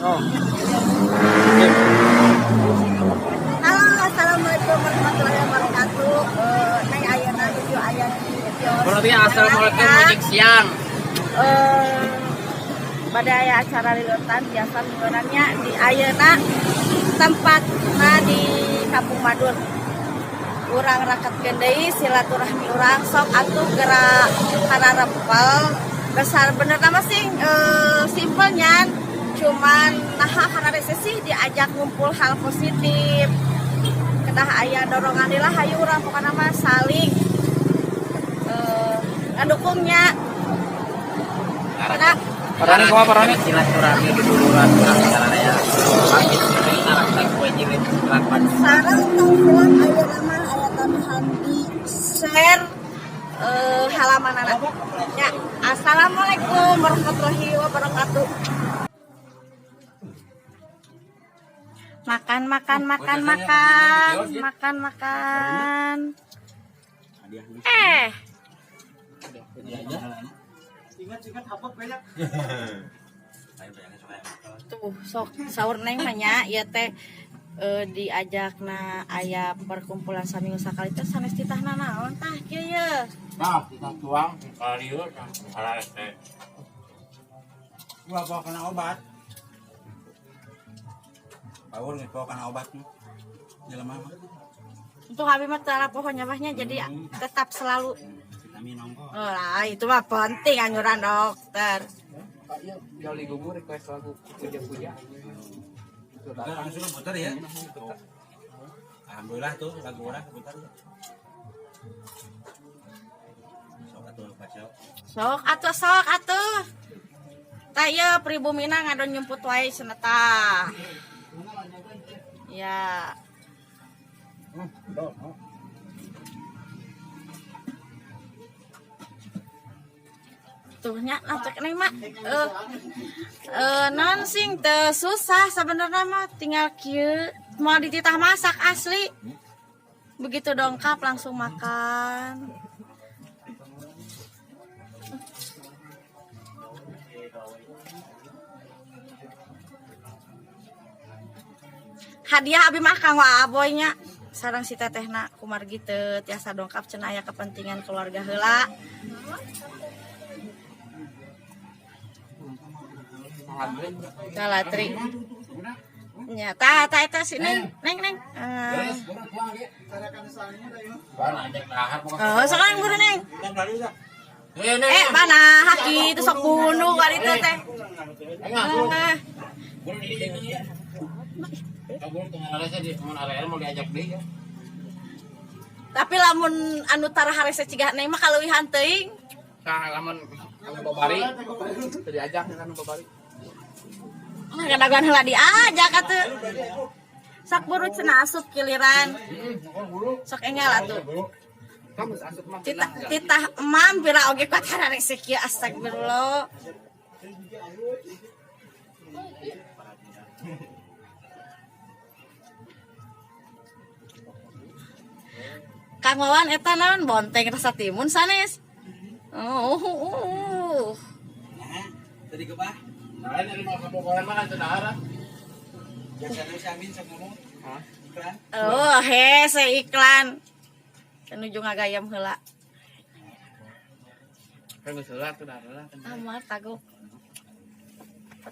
Oh. Halo, assalamualaikum warahmatullahi wabarakatuh. Neng ayeuna nuju aya di kios. Berarti assalamualaikum mujik siang. Pada aya acara lilutan biasa mingguannya di ayeuna tempatna di Kampung Madur. Urang raket deui silaturahmi urang, sok atuh gerak kana rempel besar bener nama sih, simpelnya cuman nah karena resesi diajak ngumpul hal positif, kedah aya dorongan lah, hayu urang pokoknya mah saling ngedukungnya. Karena Parani kumaha, parani? Silaturahmi duduluran urang ya. Pagi ini narak kue jilid kelakuan. Sareng tong pulang aya nama aya tambahan di share halaman anak ya. Assalamualaikum warahmatullahi wabarakatuh. Makan, makan, makan, makan, makan, makan. Eh. Ingat-ingat apa banyak. Tuh sok sahur neng mah nya ieu teh, diajak na aya perkumpulan saminggu sakali teh sanes titahna naon tah kieu ye. Nah, kita tuang kalieu kala teh. Gua bawa kena obat. Power nggak bawa kena obat nih. Jelema mah. Untuk abi mah tara pohonnya bahnya, jadi tetap selalu vitamin ongko. Oh lah, itu mah penting anjuran dokter. Joli Gugu request lagu puja-puja. Udah langsung putar ya. Alhamdulillah tuh lagu orang putar ya. Sok atuh baca. Sok atuh, sok atuh. Tah ieu pribumina ngadon nyumput wae cenah tah. Ya. Tuh nya nah cek neng mah non sing teu susah sebenarnya mah, tinggal kieu mau dititah masak asli. Begitu dongkap langsung makan. Hadiah abi mah kanggo aboy nya sareng si tetehna, kumargi teu tiasa dongkap cenah aya kepentingan keluarga heula. Kalatri. Nya tah tah eta si Neng, Neng, Neng. Eh, oh, sekarang buru Neng. Eh, mana haki itu sok bunuh kali itu teh. Eh, Mau diajak deui ya. Tapi lamun anu tara harese cigah Neng mah kaleuwihan teuing. Nah, lamun anu babari teu diajak kan anu babari. Nah, kadaguan heula diajak atuh. Sok buru cenah asup giliran. Sok enggal atuh. Kamu asup mah. Titah titah emam pira oge kuat harese kieu, astagfirullah. Kang Wawan eta naon bonteng rasa timun sanes? Oh, Nah, tadi ke bah. Nah, ini mau kabogohan mah kan cenah. Biasanya si Amin sok ngomong. Hah? Iklan. Oh, hese iklan. Nuju ngagayam heula. Kan geus heula atuh, dah heula. Ah, moal tagok.